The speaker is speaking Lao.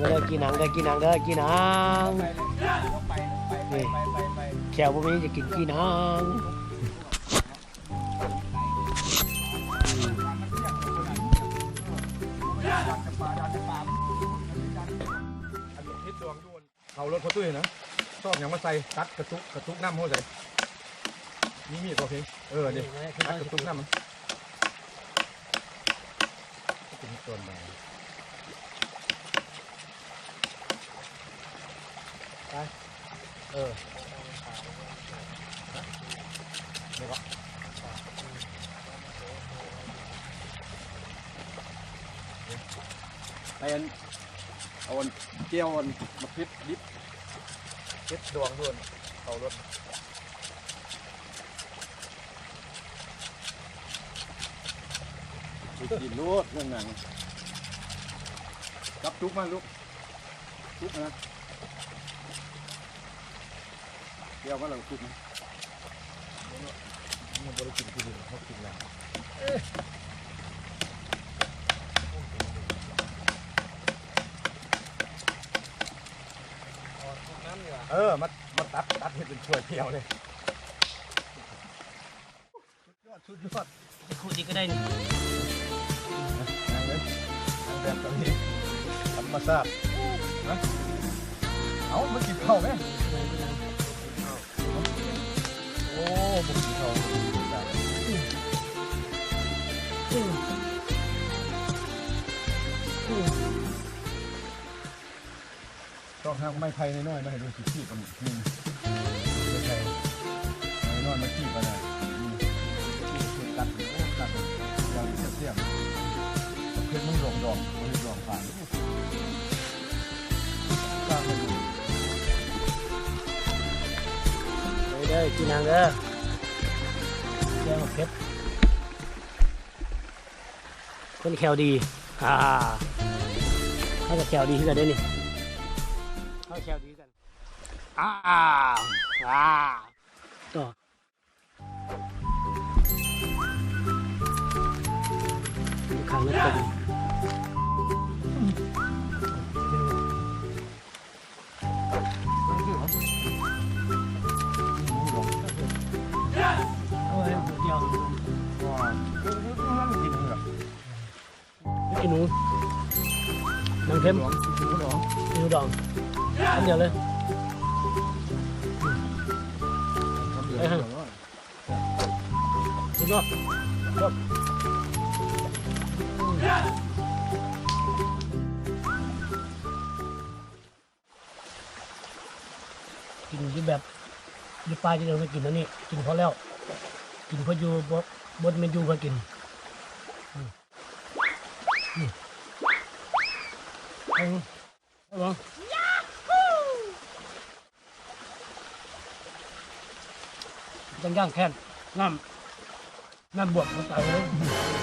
ເດີ ກີ່ໜັງເດີ ກີ່ໜັງເດີ ກີ່ໜັງ ນີ້ ແຂ້ວບໍ່ມີຈະກິນກີ່ໜັງ. ເອົາລົດພໍ່ຕຸ້ຍນະ ຊອກຫຍັງມາໃສ່ ຕັດກະຕຸກ ກະຕຸກນ້ຳເຮົາໃສ່ ມີມີດບໍ່ເພງ? ເອີ ນີ້ ຕັດກະຕຸກນ້ຳ ເປັນຕົ້ນໄມ້ ໄປ ເອີ ນີ້ກໍ ໄປອັນ ເອົາອັນ ແຈ່ວອັນ ໝາກເຜັດດິບ ເຜັດດອງດ້ວນ ເຂົ້າລົດ ໄປກິນໂລດເລື່ອງໜັງ ຈັບຕຸກມາລູກ ຕຸກນະ ແກ້ວມາແລ້ວຕຸກນະ ຍັງບໍ່ໄດ້ກິນຄືເຮົາກິນແລ້ວ ເອີ ມາ ມາຕັດ ຕັດເຮັດເປັນຖ້ວຍແກ້ວເລີຍ. ສຸດຍອດ ສຸດຍອດ ຈະຂູດອີກກໍໄດ້ນີ້ ນາງເອີຍ ນາງແບບຕອນນີ້ທຳມະຊາດ ຮະ ເອົ້າ ມາກິນເຂົ້າແມ ໂອ້ ບໍ່ກິນເຂົ້າ ຊອກຫາໄມ້ໄຜ່ນ້ອຍໆ ມາໃຫ້ດູ ຊິຄີບອັນນີ້ ໄມ້ໄຜ່ນ້ອຍໆ ມາຄີບອັນນັ້ນ ອືມ ຄັກ ໂອ້ ຄັກ ຢ່າງແຊບໆ ເຮັດມັນດອງໆ ບໍ່ເຮັດດອງຝາດ ເດີ ກິນນຳເດີ ແກງໝາກເຜັດ. ຄົນແຂ້ວດີ ອ່າ ເຮົາກໍແຂ້ວດີຄືກັນເດ້ນີ້ ເຮົາແຂ້ວດີຄືກັນ ອ່າ ອ່າ ຕໍ່ ຂ້າງນັ້ນຕົກ ຂີ້ໜູ ໜັງເທັມ ຂີ້ໜູດອງ ຄຳດຽວເລີຍ ໄປຫັ້ນ ສຸດຍອດ ແຊບ. ກິນຢູ່ແບບ ຢູ່ປ່າຢູ່ດອນ ໄດ້ກິນອັນນີ້ ກິນພໍແລ້ວ ກິນພໍຢູ່ ບໍ່ ບໍ່ແມ່ນຢູ່ເພື່ອກິນ ອືມ ອືມ ເອົາ ເອົາ ຈັ່ງຢ່າງແຄ້ນ ນ້ຳ ນ້ຳບວກມັນຕາຍເລີຍ.